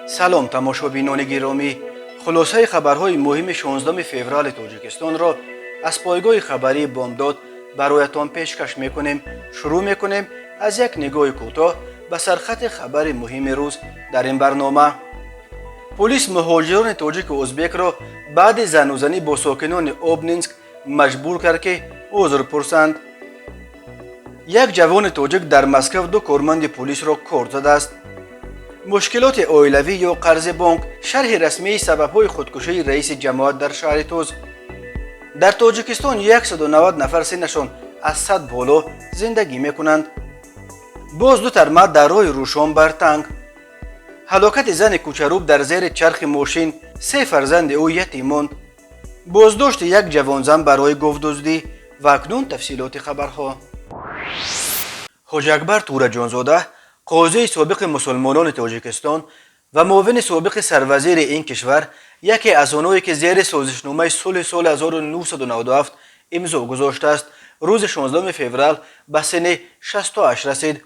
Салом, тамошобинони гиромӣ. Хулосаи хабарҳои муҳими 16 феврали Тоҷикистонро аз пойгоҳи хабарии «Бомдод» бароятон пешкаш мекунем. Шурӯъ мекунем аз як нигоҳи кӯтоҳ ба сархати хабари муҳими рӯз дар ин барнома. Полис муҳоҷирони тоҷику ӯзбекро баъди занузанӣ бо сокинони Обнинск маҷбур кард, ки узр пурсанд. Як ҷавони тоҷик дар Москав ду корманди полисро корд задааст. Мушкилоти оилавӣ ё қарзи бонк? Шарҳи расмии сабабҳои худкушии раиси ҷамоат дар шаҳри Тӯз. Дар Тоҷикистон 190 нафар синнашон аз 100 боло зиндагӣ мекунанд. Боз ду тарма дар роҳи Рӯшон бартанг. Ҳалокати зани кӯчарӯб дар зери чархи мошин, се фарзанди ӯ ятим монд. Боздошти як ҷавонзан барои говдуздӣ. Ва акнун тафсилоти хабарҳо. Ҳоҷиакбар Тӯраҷонзода, қозии собиқи мусулмонони Тоҷикистон ва муовини собиқи сарвазири ин кишвар, яке аз оное ки зери созишномаи сулҳи соли 1997 имзо гузоштааст, рӯзи 16 феврал ба синни 68 расид.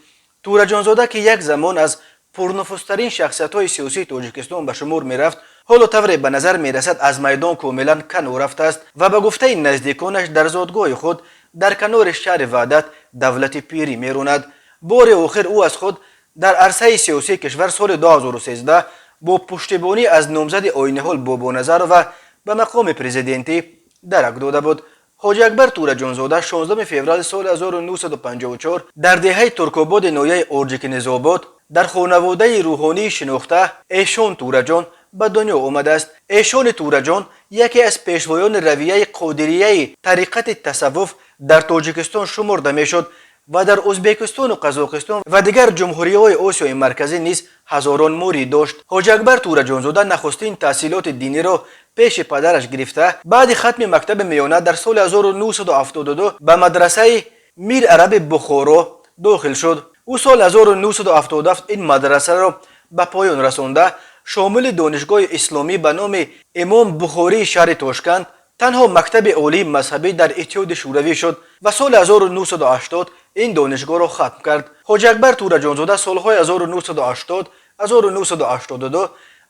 Тӯраҷонзода, ки як замон аз пурнуфузтарин шахсиятҳои сиёсии Тоҷикистон ба шумор мерафт, ҳоло тавре ба назар мерасад, аз майдон комилан канор рафтааст ва ба гуфтаи наздиконаш дар зодгоҳи худ дар канори шаҳри Ваҳдат давлати пирӣ меронад. Бори охир ӯ аз худ дар арсаи сиёсии кишвар соли 2013 бо пуштибонӣ аз номзади оиниҳол Бобоназарова ба мақоми президентӣ дарак дода буд. Ҳоҷи Акбар Тӯраҷонзода 16 феврали соли 1954 дар деҳаи Туркободи ноҳияи Орҷикинизобод дар хонаводаи рӯҳонии шинохта Эшон Тӯраҷон ба дунё омадааст. Эшони Тӯраҷон яке аз пешвоёни равияи қодирияи тариқати тасаввуф дар Тоҷикистон шуморда мешуд ва дар Ӯзбекистону Қазоқистон ва дигар ҷумҳуриҳои Осиёи Марказӣ низ ҳазорон мурид дошт. Ҳоҷи Акбар Тӯраҷонзода нахустин таҳсилоти диниро пеши падараш гирифта, баъди хатми мактаби миёна дар соли 1972 ба мадрасаи Мир Араби Бухоро дохил шуд. Ӯ соли 1977 ин мадрасаро ба поён расонда, шомили Донишгоҳи исломӣ ба номи Имом Бухории шаҳри Тошканд, танҳо мактаби олии мазҳабӣ дар Иттиҳоди Шӯравӣ шуд ва соли 1980 ин донишгоҳро хатм кард. Ҳоҷи Акбар Тӯраҷонзода солҳои 1980 1982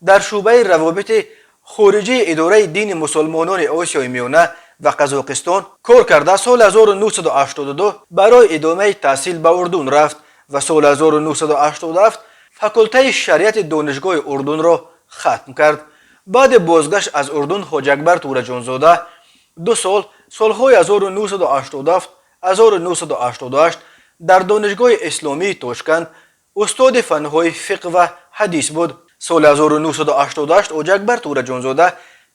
дар шӯъбаи равобити хориҷии идораи дини мусулмонони Осиёи Миёна ва Қазоқистон кор карда, соли 1982 барои идомаи таҳсил ба Урдун рафт ва соли 1987 факултаи шариати Донишгоҳи Урдунро хатм кард. Баъди бозгашт аз Урдун Ҳоҷи Акбар Тӯраҷонзода 2 сол, солҳои 1987 1988, дар Донишгоҳи исломии Тошканд устоди фанҳои фиқҳ ва ҳадис буд. Соли 1988 Ҳоҷи Акбар Тӯраҷонзода,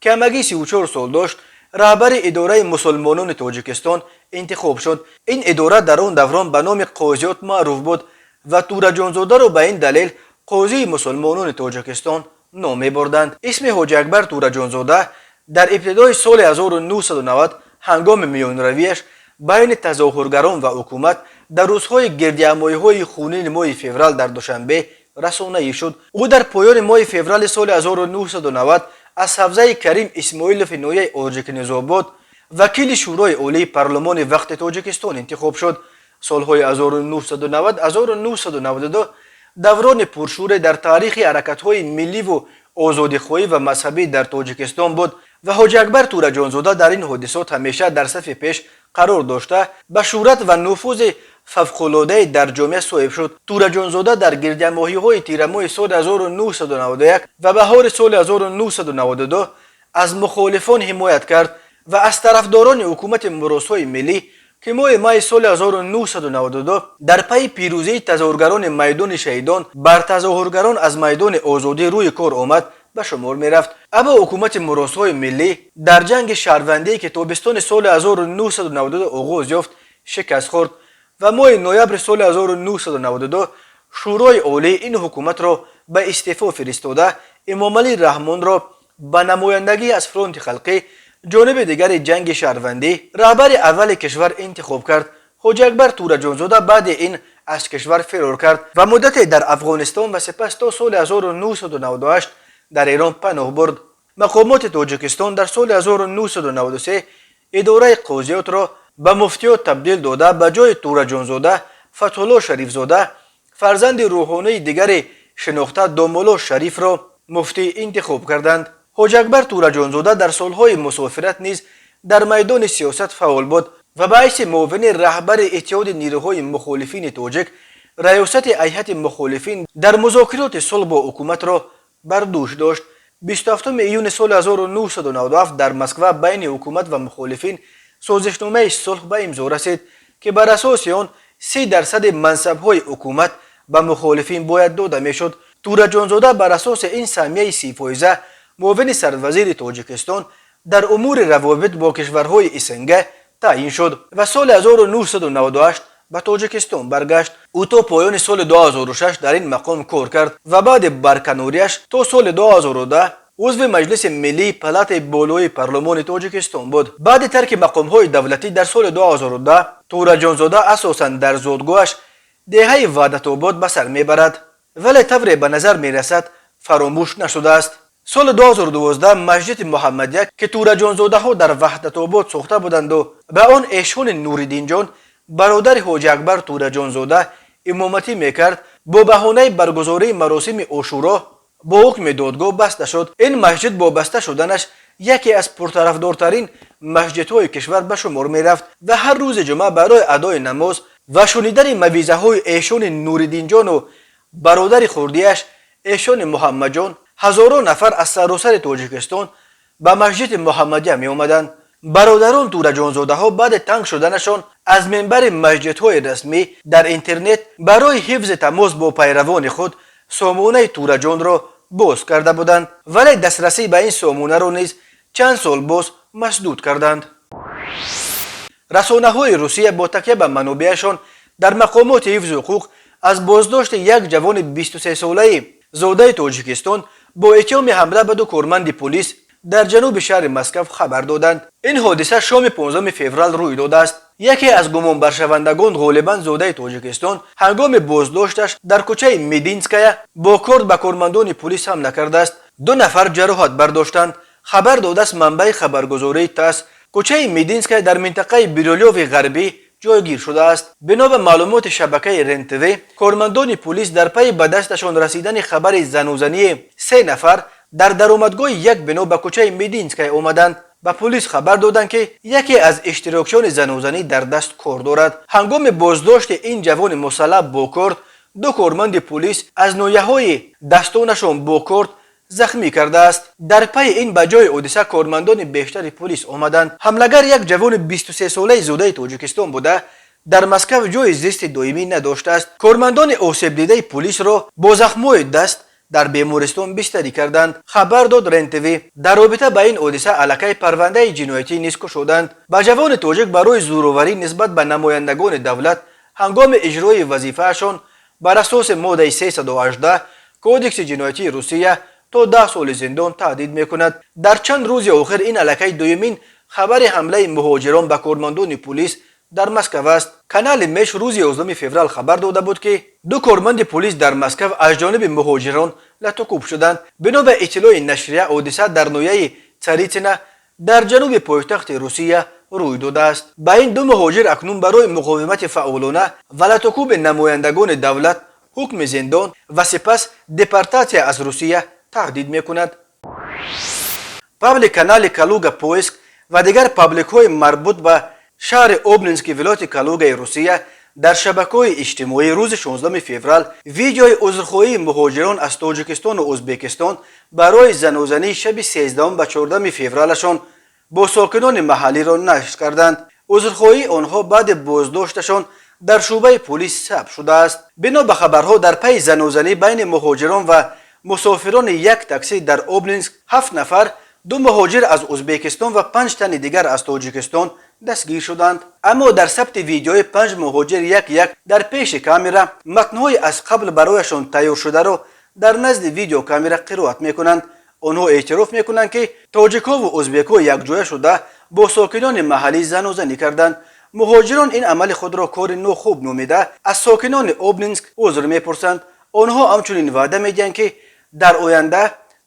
ки ҳамагӣ 34 сол дошт, раҳбари идораи мусулмонони Тоҷикистон интихоб шуд. Ин идора дар он даврон ба номи Қозиёт маъруф буд ва Тӯраҷонзодаро ба ин далел қозии мусулмонони Тоҷикистон ном мебурданд. Исми Ҳоҷи Акбар Тӯраҷонзода дар ибтидои соли 1990 ҳангоми миёнравиаш байни тазоҳургарон ва ҳукумат дар рӯзҳои гирдиҳамоиҳои хунини моҳи феврал дар Душанбе расонаӣ шуд. Ӯ дар поёни моҳи феврали соли 1990 аз ҳавзаи Карим Исмоилови ноҳияи Орҷикинизобод вакили Шӯрои Олии парлумони вақти Тоҷикистон интихоб шуд. Солҳои 1990 1992 даврони пуршӯре дар таърихи ҳаракатҳои милливу озодихоҳӣ ва мазҳабӣ дар Тоҷикистон буд ва Ҳоҷи Акбар Тӯраҷонзода дар ин ҳодисот ҳамеша дар сафи пеш қарор дошта, ба шӯҳрат ва нуфузи фавқулоддае дар ҷомеа соҳиб шуд. Тӯраҷонзода дар гирдиҳамоиҳои тирамоҳи соли 1991 ва баҳори соли 1992 аз мухолифон ҳимоят кард ва аз тарафдорони ҳукумати муросҳои миллӣ, ки моҳи майи соли 1992 дар пайи пирӯзии тазоҳургарони Майдони Шаҳидон бар тазоҳургарон аз Майдони Озодӣ рӯи кор омад, ба шумор мерафт. Аммо ҳукумати муросҳои миллӣ дар ҷанги шаҳрвандие, ки тобистони соли 1992 оғоз ёфт, шикаст хӯрд ва моҳи ноябри соли 1992 Шӯрои Олӣ ин ҳукуматро ба истеъфо фиристода, Эмомалӣ Раҳмонро ба намояндагӣ аз Фронти Халқӣ, ҷониби дигари ҷанги шаҳрвандӣ, раҳбари аввали кишвар интихоб кард. Ҳоҷи Акбар Тӯраҷонзода баъди ин аз кишвар фирор кард ва муддате дар Афғонистон ва сипас то соли 1998 дар Эрон паноҳ бурд. Мақомоти Тоҷикистон дар соли 1993 идораи Қозиётро ба муфтиёт табдил дода, ба ҷои Тӯраҷонзода Фатҳулло Шарифзода, фарзанди рӯҳонии дигари шинохта домулло Шарифро муфтӣ интихоб карданд. Ҳоҷи Акбар Тӯраҷонзода дар солҳои мусофират низ дар майдони сиёсат фаъол буд ва ба ҳайси муовини раҳбари Иттиҳоди нирӯҳои мухолифини тоҷик раёсати ҳайати мухолифин дар музокироти сулҳ бо ҳукуматро бар дӯш дошт. 27 июни соли 1997 дар Москва байни ҳукумат ва мухолифин созишномаи сулҳ ба имзо расид, ки бар асоси он 30 дарсади мансабҳои ҳукумат ба мухолифин бояд дода мешуд. Тӯраҷонзода бар асоси ин саҳмияи 30-фоиза муовини сарвазири Тоҷикистон дар умури равобит бо кишварҳои СНГ таъин шуд ва соли 1998 ба Тоҷикистон баргашт. Ӯ то поёни соли 2006 дар ин мақом кор кард ва баъди барканориаш то соли 2010 узви Маҷлиси миллии палатаи болоии парлумони Тоҷикистон буд. Баъди тарки мақомҳои давлатӣ дар соли 2010 Тӯраҷонзода асосан дар зодгоҳаш, деҳаи Ваҳдатобод, ба сар мебарад, вале тавре ба назар мерасад, фаромӯш нашудааст. Соли 2012 масҷиди Муҳаммадия, ки Тӯраҷонзодаҳо дар Ваҳдатобод сохта буданду ба он Эшони Нуриддинҷон, бародари Ҳоҷи Акбар Тӯраҷонзода, имоматӣ мекард, бо баҳонаи баргузории маросими Ошӯро бо ҳукми додгоҳ баста шуд. Ин масҷид бо баста шуданаш яке аз пуртарафдортарин масҷидҳои кишвар ба шумор мерафт ва ҳар рӯзи ҷумъа барои адои намоз ва шунидани мавъизаҳои Эшони Нуриддинҷону бародари хурдиаш Эшони Муҳаммадҷон ҳазорон нафар аз саросари Тоҷикистон ба масҷиди Муҳаммадия меомаданд. Бародарон Тӯраҷонзодаҳо баъди танг шуданашон аз минбари масҷидҳои расмӣ дар интернет барои ҳифзи тамос бо пайравони худ сомонаи Тӯраҷонро боз карда буданд, вале дастрасӣ ба ин сомонаро низ чанд сол боз масдуд карданд. Расонаҳои Русия бо такя ба манобеашон дар мақомоти ҳифзи ҳуқуқ аз боздошти як ҷавони 23-солаи зодаи Тоҷикистон бо иттиҳоми ҳамла ба ду корманди полис дар ҷануби шаҳри Москав хабар доданд. Ин ҳодиса шоми 15 феврал рӯй додааст. Яке аз гумонбаршавандагон, ғолибан зодаи Тоҷикистон, ҳангоми боздошташ дар кӯчаи Мединская бо корд ба кормандони полис ҳамла кардааст. Ду нафар ҷароҳат бардоштанд, хабар додааст манбаи хабаргузории ТАСС. Кӯчаи Мединская дар минтақаи Бирюлёви Ғарбӣ ҷойгир шудааст. Бино ба маълумоти шабакаи РЕН-ТВ, кормандони полис дар пайи ба дасташон расидани хабари занузании се нафар дар даромадгоҳи як бино ба кӯчаи Мединская омаданд. Ба полис хабар доданд, ки яке аз иштирокчиёни занузанӣ дар даст корд дорад. Ҳангоми боздошти ин ҷавони мусаллаҳ бо корд ду корманди полис аз ноҳияҳои дастонашон бо корд захмӣ кардааст. Дар пайи ин ба ҷои ҳодиса кормандони бештари полис омаданд. Ҳамлагар як ҷавони 23-солаи зодаи Тоҷикистон буда, дар Москав ҷои зисти доимӣ надоштааст. Кормандони осебдидаи полисро бо захмҳои даст дар бемористон бистарӣ карданд, хабар дод РЕН-ТВ. Дар робита ба ин ҳодиса аллакай парвандаи ҷиноятӣ низ кушоданд. Ба ҷавони тоҷик барои зӯроварӣ нисбат ба намояндагони давлат ҳангоми иҷрои вазифаашон бар асоси моддаи 318 Кодекси ҷиноятии Русия то 10 соли зиндон таҳдид мекунад. Дар чанд рӯзи охир ин аллакай дуюмин хабари ҳамлаи муҳоҷирон ба кормандони полис дар Москав аст. Канали Меш рӯзи 11 феврал хабар дода буд, ки ду корманди полис дар Москав аз ҷониби муҳоҷирон латукӯб шуданд. Бино ба иттилои нашрия, ҳодиса дар ноҳияи Царитсина дар ҷануби пойтахти Русия рӯй додааст. Ба ин ду муҳоҷир акнун барои муқовимати фаъолона ва латукӯби намояндагони давлат ҳукми зиндон ва сипас депортатсия аз Русия таҳдид мекунад. Паблик канали Калуга Поиск ва дигар пабликҳои марбут ба шаҳри Обнински вилояти Калугаи Русия дар шабакаҳои иҷтимоӣ рӯзи 16 феврал видеои узрхоҳии муҳоҷирон аз Тоҷикистону Ӯзбекистон барои занузании шаби 13 ба 14 февралашон бо сокинони маҳаллиро нашр карданд. Узрхоҳии онҳо баъди боздошташон дар шӯъбаи полис сабт шудааст. Бино ба хабарҳо, дар пайи занузанӣ байни муҳоҷирон ва мусофирони як таксӣ дар Обнинск ҳафт нафар, ду муҳоҷир аз Ӯзбекистон ва панҷ тани дигар аз Тоҷикистон, дастгир шуданд. Аммо дар сабти видеои панҷ муҳоҷир як як дар пеши камера матнҳои аз қабл барояшон тайёр шударо дар назди видеокамера қироат мекунанд. Онҳо эътироф мекунанд, ки тоҷикҳову ӯзбекҳо якҷоя шуда бо сокинони маҳаллӣ занузанӣ карданд. Муҳоҷирон ин амали худро кори нохуб номида, аз сокинони Обнинск узр мепурсанд. Онҳо ҳамчунин ваъда медиҳанд, ки дар оянда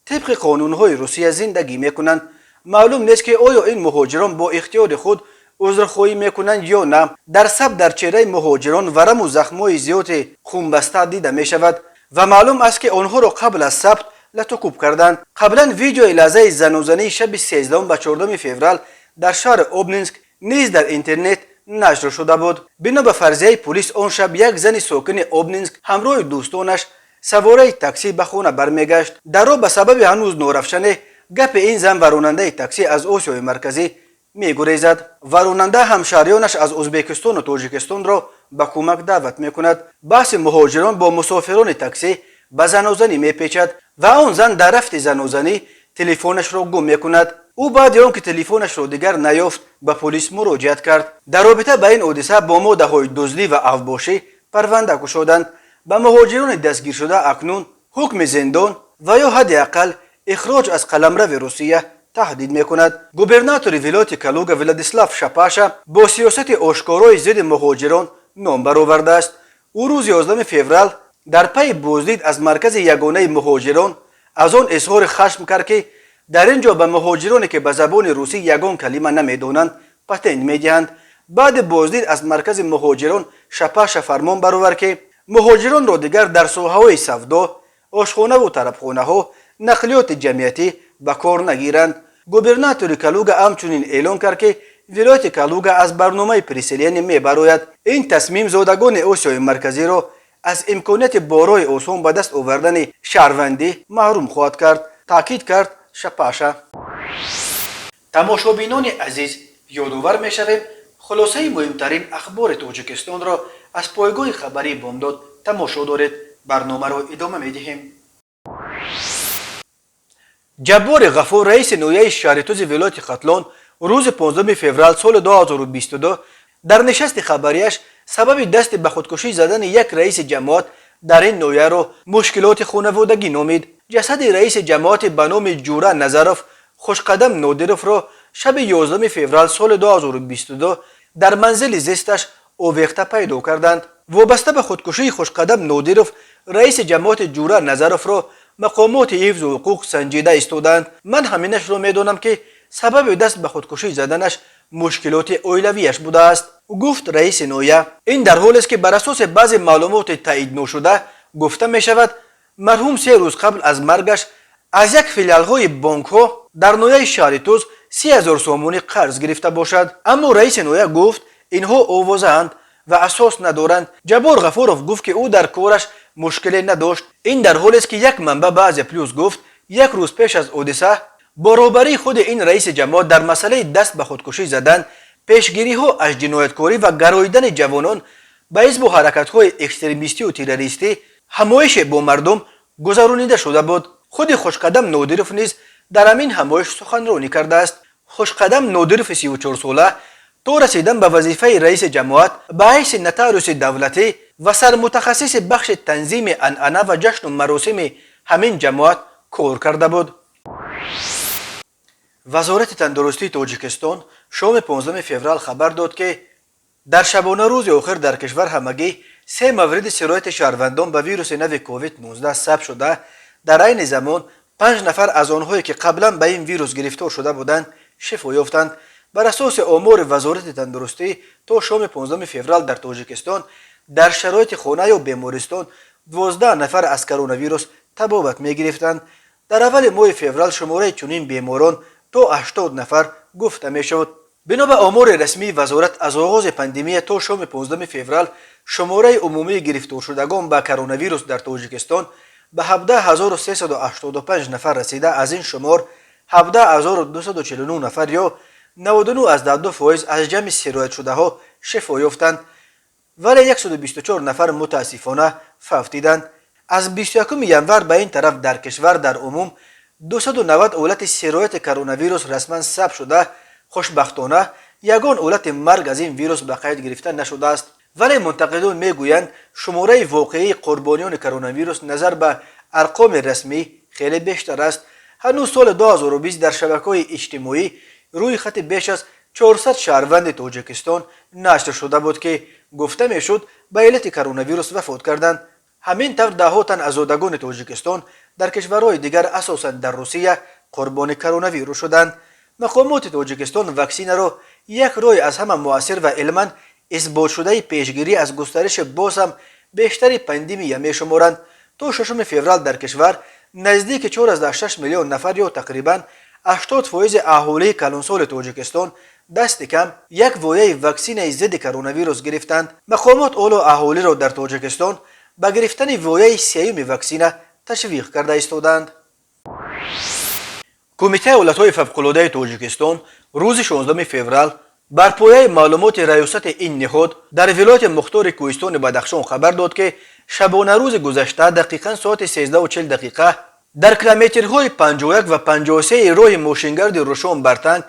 тибқи қонунҳои Русия зиндагӣ мекунанд. Маълум нест, ки оё ин муҳоҷирон бо ихтиёри худ узрхоҳӣ мекунанд ё на. Дар сабт дар чеҳраи муҳоҷирон вараму захмҳои зиёди хунбаста дида мешавад ва маълум аст, ки онҳоро қабл аз сабт Лату кӯб карданд. Қаблан видеои лаҳзаи занозании шаби 13 ба 14 феврал дар шаҳри Обнинск низ дар интернет нашр шуда буд. Бино ба фарзияи пулис, он шаб як зани сокини Обнинск ҳамроҳи дӯстонаш савораи таксӣ ба хона бармегашт. Дар роҳ ба сабаби ҳанӯз норавшане гапи ин зан ва ронандаи таксӣ аз Осиёи Марказӣ мегурезад ва ронанда ҳамшаҳриёнаш аз Ӯзбекистону Тоҷикистонро ба кӯмак даъват мекунад. Баҳси муҳоҷирон бо мусофирони таксӣ ба занозанӣ мепечад ва он зан дар рафти занозанӣ телефонашро гум мекунад. Ӯ баъди он ки телефонашро дигар наёфт, ба полис муроҷиат кард. Дар робита ба ин ҳодиса бо моддаҳои дуздӣ ва авбошӣ парванда кушоданд. Ба муҳоҷирони дастгиршуда акнун ҳукми зиндон ва ё ҳадди ақал ихроҷ аз қаламрави Русия таҳдид мекунад. Губернатори вилояти Калуга Владислав Шапаша бо сиёсати ошкорои зидди муҳоҷирон ном баровардааст. Ӯ рӯзи 11 феврал дар пайи боздид аз маркази ягонаи муҳоҷирон аз он изҳори хашм кард, ки дар ин ҷо ба муҳоҷироне, ки ба забони русӣ ягон калима намедонанд, патент медиҳанд. Баъди боздид аз маркази муҳоҷирон Шапаша фармон баровард, ки муҳоҷиронро дигар дар соҳаҳои савдо, ошхонаву тарабхонаҳо, нақлиёти ҷамъиятӣ ба кор нагиранд. Губернатори Калуга ҳамчунин эълон кард, ки вилояти Калуга аз барномаи переселение мебарояд. Ин тасмим зодагони Осиёи Марказиро аз имконияти бо роҳи осон ба даст овардани шаҳрвандӣ маҳрум хоҳад кард, таъкид кард Шапаша. Тамошобинони азиз, ёдовар мешавем, хулосаи муҳимтарин ахбори Тоҷикистонро аз пойгоҳи хабарии Бомдод тамошо доред. Барномаро идома медиҳем. Ҷаббори Ғафур, раиси ноҳияи Шаҳритузи вилояти Хатлон, рӯзи 15 феврал соли 2022 дар нишасти хабарияш сабаби дасти ба худкушӣ задани як раиси ҷамоат дар ин ноҳияро мушкилоти хонаводагӣ номид. Ҷасади раиси ҷамоати ба номи Ҷура Назаров Хушқадам Нодировро шаби 11 феврал соли 2022 дар манзили зисташ овехта пайдо карданд. Вобаста ба худкушии Хушқадам Нодиров, раиси ҷамоати Ҷура Назаровро мақомоти ҳифзу ҳуқуқ санҷида истодаанд. Ман ҳаминашро медонам, ки сабаби даст ба худкушӣ заданаш мушкилоти оилавиаш будааст, гуфт раиси ноҳия. Ин дар ҳолест, ки бар асоси баъзе маълумоти таъидношуда гуфта мешавад, марҳум 3 рӯз қабл аз маргаш аз як филиалҳои бонкҳо дар ноҳияи Шаҳритуз 30 000 сомонӣ қарз гирифта бошад. Аммо раиси ноҳия гуфт, инҳо овозаанд ва асос надоранд. Ҷаббор Ғафуров гуфт, ки ӯ дар кораш мушкиле надошт. Ин дар ҳолест, ки як манбаъ ба Азия Плюс гуфт, як рӯз пеш аз ҳодиса бо роҳбарии худи ин раиси ҷамоат дар масъалаи даст ба худкушӣ задан, пешгириҳо аз ҷинояткорӣ ва гароидани ҷавонон ба ҳизбу ҳаракатҳои экстремистию террористӣ ҳамоише бо мардум гузаронида шуда буд. Худи Хушқадам Нодиров низ дар ҳамин ҳамоиш суханронӣ кардааст. Хушқадам Нодирови 34сола то расидан ба вазифаи раиси ҷамоат ба ҳайси нотариуси давлатӣ ва сармутахассиси бахши танзими анъана ва ҷашну маросими ҳамин ҷамоат кор карда буд. Вазорати тандурустии Тоҷикистон шоми 15 феврал хабар дод, ки дар шабонарӯзи охир дар кишвар ҳамагӣ се мавриди сирояти шаҳрвандон ба вируси нави COVID-19 сабт шуда, дар айни замон панҷ нафар аз онҳое, ки қаблан ба ин вирус гирифтор шуда буданд, шифо ёфтанд. Бар асоси омори Вазорати тандурустӣ, то шоми 15 феврал дар Тоҷикистон дар шароити хона ё бемористон 12 нафар аз коронавирус табобат мегирифтанд. Дар аввали моҳи феврал шумораи чунин беморон то 80 нафар гуфта мешуд. Бино ба омори расмии вазорат, аз оғози пандемия то шоми 15 феврал шумораи умумии гирифторшудагон ба коронавирус дар Тоҷикистон ба 17 385 нафар расида, аз ин шумор 17 249 нафар ё 99,2% аз ҷамъи сироятшудаҳо шифо ёфтанд, вале 124 нафар мутаассифона фавтиданд. Аз 21 январ ба ин тараф дар кишвар дар умум 290 ҳолати сирояти коронавирус расман сабт шуда, хушбахтона ягон ҳолати марг аз ин вирус ба қайд гирифта нашудааст. Вале мунтақидон мегӯянд, шумораи воқеии қурбониёни коронавирус назар ба арқоми расмӣ хеле бештар аст. Ҳанӯз соли 2020 дар шабакаҳои иҷтимоӣ рӯи хати беш аз 400 шаҳрванди Тоҷикистон нашр шуда буд, ки гуфта мешуд, ба иллати коронавирус вафот карданд. Ҳамин тавр даҳҳо тан аз зодагони Тоҷикистон дар кишварҳои дигар, асосан дар Русия, қурбони коронавирус шуданд. Мақомоти Тоҷикистон ваксинаро як роҳи аз ҳама муассир ва илман исботшудаи пешгирӣ аз густариши боз ҳам бештари пандемия мешуморанд. То 6 феврал дар кишвар Наздики 4,6 миллион нафар ё тақрибан 80% аҳолии калонсоли Тоҷикистон дасти кам як вояи ваксинаи зидди коронавирус гирифтанд. Мақомот ҳоло аҳолиро дар Тоҷикистон ба гирифтани вояи сеюми ваксина ташвиқ карда истодаанд. Кумитаи ҳолатҳои фавқулодаи Тоҷикистон рӯзи 16 феврал бар пояи маълумоти раёсати ин ниҳод дар вилояти мухтори Кӯҳистони Бадахшон хабар дод, ки шабонарӯзи гузашта дақиқан соати 13:40 дақиқа дар километрҳои 51 ва 53 роҳи мошингарди Рушон Бартанг,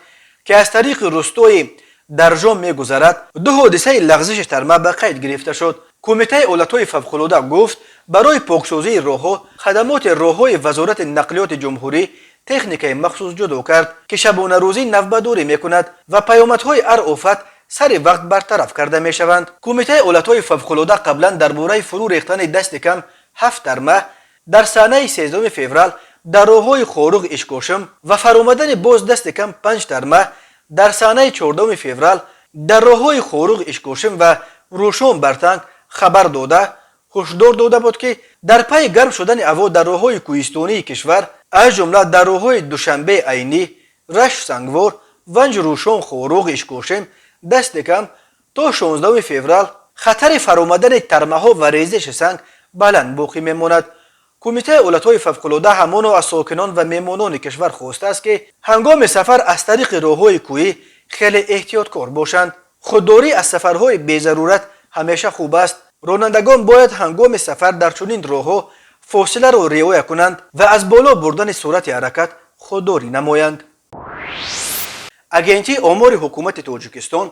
ки аз тариқи рустои Даржон мегузарад, ду ҳодисаи лағзиши тарма ба қайд гирифта шуд. Кумитаи ҳолатҳои фавқулода гуфт, барои поксозии роҳҳо хадамоти роҳҳои Вазорати нақлиёти ҷумҳурӣ техникаи махсус ҷудо кард, ки шабонарӯзӣ навбатдорӣ мекунад ва паёмадҳои ҳар офат сари вақт бартараф карда мешаванд. Кумитаи ҳолатҳои фавқулода қаблан дар бораи фурӯ рехтани дасти кам ҳафт тарма дар санаи 13 феврал дар роҳҳои Хоруғ Ишкошим ва фаромадани боз дасти кам панҷ тарма дар санаи 14 феврал дар роҳҳои Хоруғ Ишкошим ва Рушон Бартанг хабар дода, ҳушдор дода буд, ки дар пайи гарм шудани ҳаво дар роҳҳои кӯҳистонии кишвар, аз ҷумла дар роҳҳои Душанбе Айнӣ, Рашт Сангвор, Ванҷ Рушон, Хоруғ Ишкошим дасти кам то 16 феврал хатари фаромадани тармаҳо ва резиши санг баланд боқӣ мемонад. Кумитаи ҳолатҳои фавқулода ҳамоно аз сокинон ва меҳмонони кишвар хостааст, ки ҳангоми сафар аз тариқи роҳҳои кӯҳӣ хеле эҳтиёткор бошанд. Худдорӣ аз сафарҳои безарурат ҳамеша хуб аст. Ронандагон бояд ҳангоми сафар дар чунин роҳҳо фосиларо риоя кунанд ва аз боло бурдани суръати ҳаракат худдорӣ намоянд. Агентии омори ҳукумати Тоҷикистон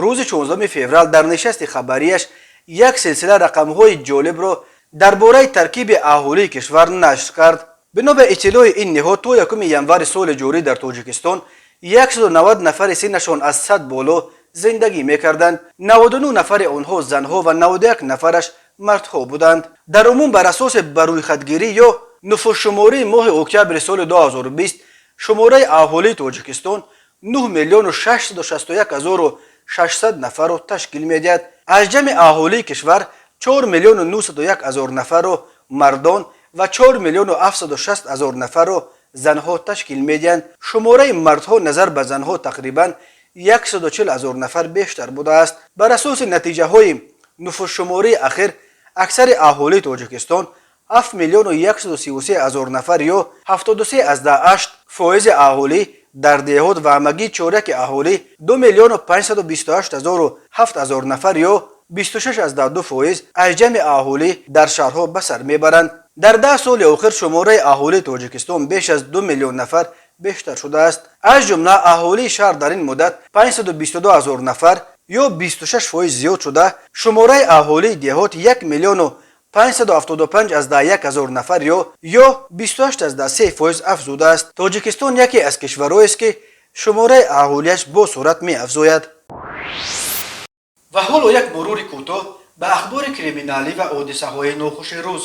рӯзи 16 феврал дар нишасти хабарияш як силсила рақамҳои ҷолибро дар бораи таркиби аҳолии кишвар нашр кард. Бино ба иттилои ин ниҳод, то 1 январи соли ҷорӣ дар Тоҷикистон 190 нафари синнашон аз 100 боло зиндагӣ мекарданд. 99 нафари онҳо занҳо ва 91 нафараш мардҳо буданд. Дар умум, бар асоси барӯйхатгирӣ ё нуфусшумории моҳи октябри соли 2020, шумораи аҳолии Тоҷикистон 9 миллиону 661 ҳазору 600 нафарро ташкил медиҳад. Аз ҷамъи аҳолии кишвар 4 миллиону 901 ҳазор нафарро мардон ва 4 миллиону 760 ҳазор нафарро занҳо ташкил медиҳанд. Шумораи мардҳо назар ба занҳо тақрибан 140 ҳазор нафар бештар будааст. Бар асоси натиҷаҳои нуфусшумории ахир, аксари аҳолии Тоҷикистон, 7 миллиону 133 ҳазор нафар ё 73,8% аҳолӣ дар деҳот ва ҳамагӣ чоряки аҳолӣ, 2 миллиону 528 ҳазору 7 ҳазор нафар ё 26,2% аз ҷамъи аҳолӣ дар шаҳрҳо ба сар мебаранд. Дар 10 соли охир шумораи аҳолии Тоҷикистон беш аз 2 миллион нафар бештар шудааст. Аз ҷумла аҳолии шаҳр дар ин муддат 522 ҳазор нафар ё 26% зиёд шуда, шумораи аҳолии деҳот 1 миллиону 575,1 ҳазор нафар ё 28,3% афзудааст. Тоҷикистон яке аз кишварҳоест, ки шумораи аҳолиаш бо суръат меафзояд. Ва ҳоло як мурури кӯтоҳ ба ахбори криминалӣ ва ҳодисаҳои нохуши рӯз.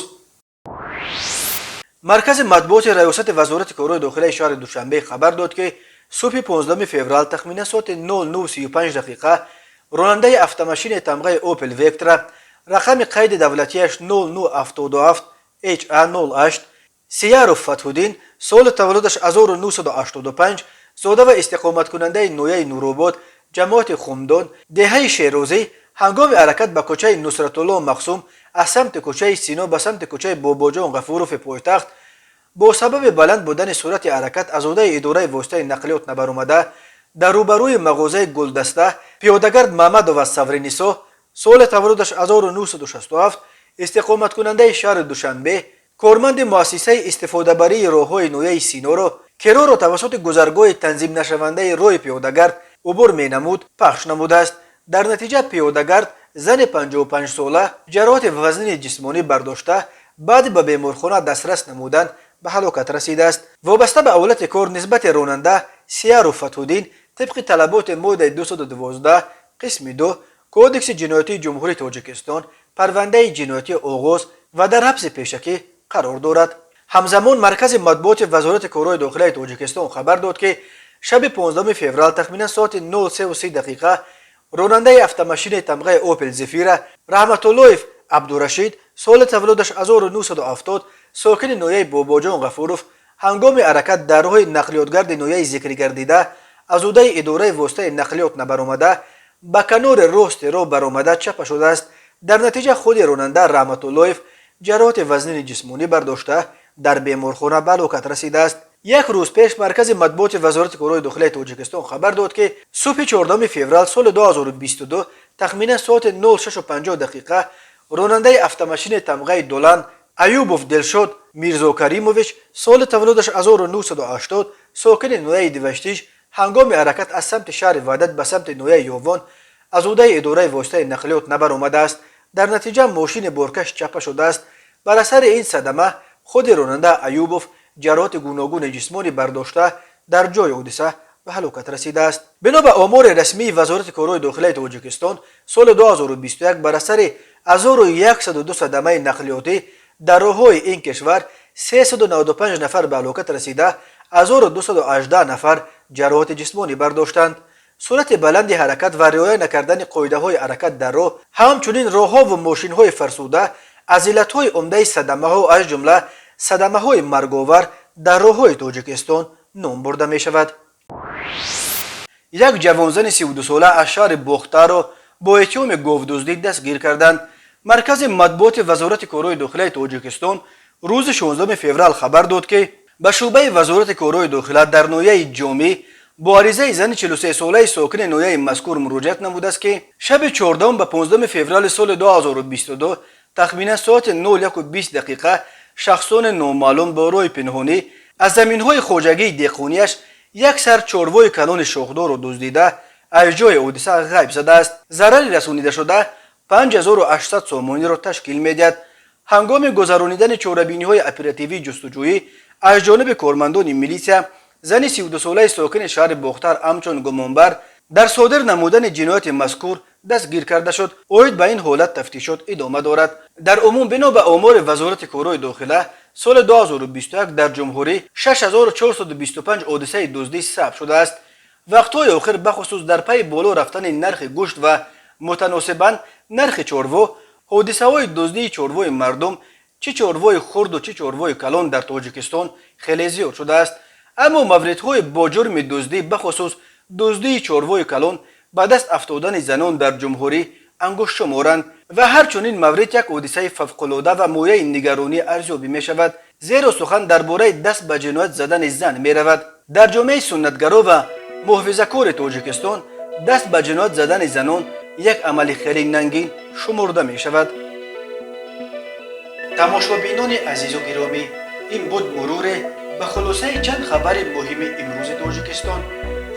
Маркази матбуоти раёсати Вазорати корҳои дохилаи шаҳри Душанбе хабар дод, ки субҳи 15 феврал тахминан соати 09:35 дақиқа ронандаи автомашинаи тамғаи Опел Вектра, рақами қайди давлатиаш 0977 HA 08, Сияров Фатҳуддин, соли таваллудаш 1985, зода ва истиқоматкунандаи ноҳияи Нуробод, ҷамоати Хумдон, деҳаи Шерозӣ, ҳангоми ҳаракат ба кӯчаи Нусратулло Мақсум аз самти кӯчаи Сино ба самти кӯчаи Бобоҷон Ғафурови пойтахт бо сабаби баланд будани суръати ҳаракат аз уҳдаи идораи воситаи нақлиёт набаромада, дар рӯбарӯи мағозаи Гулдаста пиёдагард Маҳмадова Савринисо, соли таваллудаш 1967, истиқоматкунандаи шаҳри Душанбе, корманди муассисаи истифодабарии роҳҳои ноҳияи Синоро, ки роҳро тавассути гузаргоҳи танзимнашавандаи роҳи пиёдагард убур менамуд, пахш намудааст. Дар натиҷа пиёдагард, зани 55сола, ҷароҳати вазнини ҷисмонӣ бардошта, баъди ба беморхона дастрас намудан ба ҳалокат расидааст. Вобаста ба ҳолати кор нисбати ронанда Сияру Фатҳуддин тибқи талаботи моддаи 212 қисми 2 Кодекси ҷиноятии Ҷумҳурии Тоҷикистон парвандаи ҷиноятӣ оғоз ва дар ҳабси пешакӣ қарор дорад. Ҳамзамон маркази матбуоти Вазорати корҳои дохилаи Тоҷикистон хабар дод, ки шаби 15 феврал тахминан соати 03:30 дақиқа ронандаи автомашинаи тамғаи Опел Зефира Раҳматуллоев Абдурашид, Соли таваллудаш 1970, сокини ноҳияи Бобоҷон Ғафуров, ҳангоми ҳаракат дар роҳи нақлиётгарди ноҳияи зикргардида аз ӯдаи идораи воситаи нақлиёт набаромада, ба канори рости роҳ баромада чапа шудааст. Дар натиҷа худи ронанда Раҳматуллоев ҷароҳати вазнини ҷисмонӣ бардошта, дар беморхона ба ҳалокат расидааст. Як рӯз пеш маркази матбуоти Вазорати корҳои дохилаи Тоҷикистон хабар дод, ки субҳи 14 феврал соли 2022 тахминан соати 06:50 дақиқа ронандаи автомашини тамғаи Долан Аюбов Дилшод Мирзокаримович, соли таваллудаш 1980, сокини ноҳияи Диваштич, ҳангоми ҳаракат аз самти шаҳри Ваҳдат ба самти ноҳияи Ёвон аз ӯдаи идораи воситаи нақлиёт набаромадааст. Дар натиҷа мошини боркаш чапа шудааст. Бар асари ин садама худи ронанда Аюбов ҷароҳати гуногуни ҷисмонӣ бардошта, дар ҷои ҳодиса ба ҳалокат расидааст. Бино ба омори расмии Вазорати корҳои дохилаи Тоҷикистон, соли 2021 бар асари 1102 садамаи нақлиётӣ дар роҳҳои ин кишвар 395 нафар ба ҳалокат расида, 1218 нафар ҷароҳати ҷисмонӣ бардоштанд. Суръати баланди ҳаракат ва риоя накардани қоидаҳои ҳаракат дар роҳ, ҳамчунин роҳҳову мошинҳои фарсуда аз иллатҳои умдаи садамаҳо, аз ҷумла садамаҳои марговар дар роҳҳои Тоҷикистон ном бурда мешавад. Як ҷавонзани 32сола аз шаҳри Бохтарро бо иттиҳоми говдуздӣ дастгир карданд. Маркази матбуоти Вазорати корҳои дохилаи Тоҷикистон рӯзи 16 феврал хабар дод, ки ба шӯъбаи Вазорати корҳои дохила дар ноҳияи Ҷомӣ бо аризаи зани 43солаи сокини ноҳияи мазкур муроҷиат намудааст, ки шаби 14 ба 15 феврали соли 2022 тахминан соати 01:20 дақиқа шахсони номаълум бо роҳи пинҳонӣ аз заминҳои хоҷагии деҳқонияш як сар чорвои калони шохдорро дуздида, аз ҷои ҳодиса ғайб задааст. Зарари расонидашуда 5800 сомониро ташкил медиҳад. Ҳангоми гузаронидани чорабиниҳои оперативии ҷустуҷӯӣ аз ҷониби кормандони милитсия зани 32солаи сокини шаҳри Бохтар ҳамчун гумонбар дар содир намудани ҷинояти мазкур дастгир карда шуд. Оид ба ин ҳолат тафтишот идома дорад. Дар умум, бино ба омори Вазорати корҳои дохила, соли 2021 дар ҷумҳурӣ 6425 ҳодисаи дуздӣ сабт шудааст. Вақтҳои охир, бахусус дар пайи боло рафтани нархи гӯшт ва мутаносибан нархи чорво, ҳодисаҳои дуздии чорвои мардум, чӣ чорвои хурду чӣ чорвои калон, дар Тоҷикистон хеле зиёд шудааст. Аммо мавридҳои бо ҷурми дуздӣ, бахусус дуздии чорвои калон, ба даст афтодани занон дар ҷумҳурӣ ангуштшуморанд ва ҳар чунин маврид як ҳодисаи фавқулода ва мояи нигаронӣ арзёбӣ мешавад, зеро сухан дар бораи даст ба ҷиноят задани зан меравад. Дар ҷомеаи суннатгаро ва муҳофизакори Тоҷикистон даст ба ҷиноят задани занон як амали хеле нангин шумурда мешавад. Тамошобинони азизу гиромӣ, ин буд муруре ба хулосаи чанд хабари муҳими имрӯзи Тоҷикистон.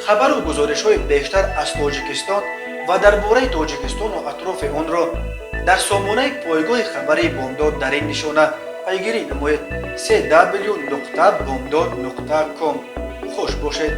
Хабару гузоришҳои бештар аз Тоҷикистон ва дар бораи Тоҷикистону атрофи онро дар сомонаи пойгоҳи хабарии Бомдод дар ин нишона пайгирӣ намоед: cw.bomdod.com. Хуш бошед.